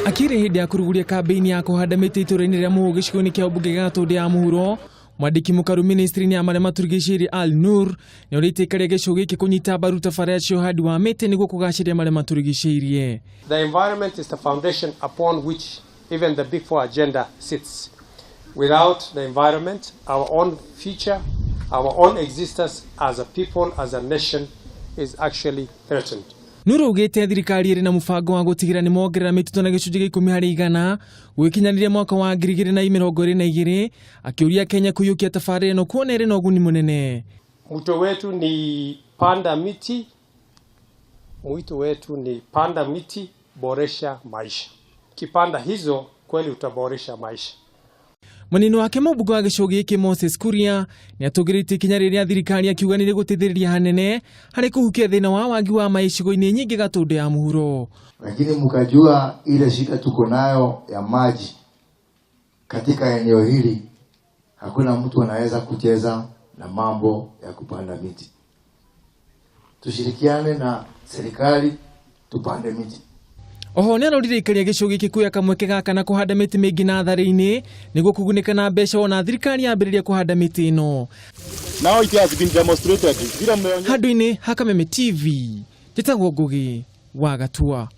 Akĩrĩ hĩndĩ ya kũruguria kambĩini ya kũhanda mĩtĩ itũũra-inĩ rĩa Mũhũ gĩcigo-inĩ kĩa ũmbunge gĩa Gatũndũ ya Mũhuro, mwandĩki mũkaru ministry-inĩ ya marĩa matũrigicĩirie Al Nur nĩ orĩtie ikaria gĩcigo gĩkĩ kũnyita mbaru tabarĩra cia ũhandi wa mĩtĩ nĩguo kũgacĩria marĩa matũrigicĩirie. The environment is the foundation upon which even the Big Four agenda sits. Without the environment, our own future, our own existence as a people, as a nation, is actually threatened. Nur augĩte thirikari ĩrĩ na mũbango wa gũtigĩrĩra nĩ mongerera mĩtitũ na gĩcunjĩ gĩa 10% gwĩkinyanĩria mwaka wa 2022, akĩũria Kenya kũiyũkia tabarĩra ĩno kuona ĩrĩ na ũguni mũnene. Mwito wetu ni panda miti, mwito wetu ni panda miti, boresha maisha. Ukipanda hizo kweli utaboresha maisha. Mũnini wake mũmbunge wa gĩcigo gĩkĩ Moses Kuria nĩ atũgĩrĩtie ikinya rĩrĩa thirikari akiuga nĩ rĩgũteithĩrĩria hanene harĩ kũhukia thĩna wa wagi wa maĩ icigo-inĩ nyingĩ Gatũndũ ya mũhuro. Lakini mkajua ile shida tuko nayo ya maji katika eneo hili, hakuna mtu anaweza kucheza na mambo ya kupanda miti. Tushirikiane na serikali tupande miti. Oho nĩ arorire ikaria gĩcigo gĩkĩ kuoya kamweke gaka na kũhanda mĩtĩ mĩingĩ natharĩ-inĩ nĩguo kũgunĩka na mbeca ona thirikari yambĩrĩria kũhanda mĩtĩ ĩno. Now it has been demonstrated. Vile mmeonyesha Handũ-inĩ ha Kameme TV, njĩtagwo Ngũgĩ wa Gatua.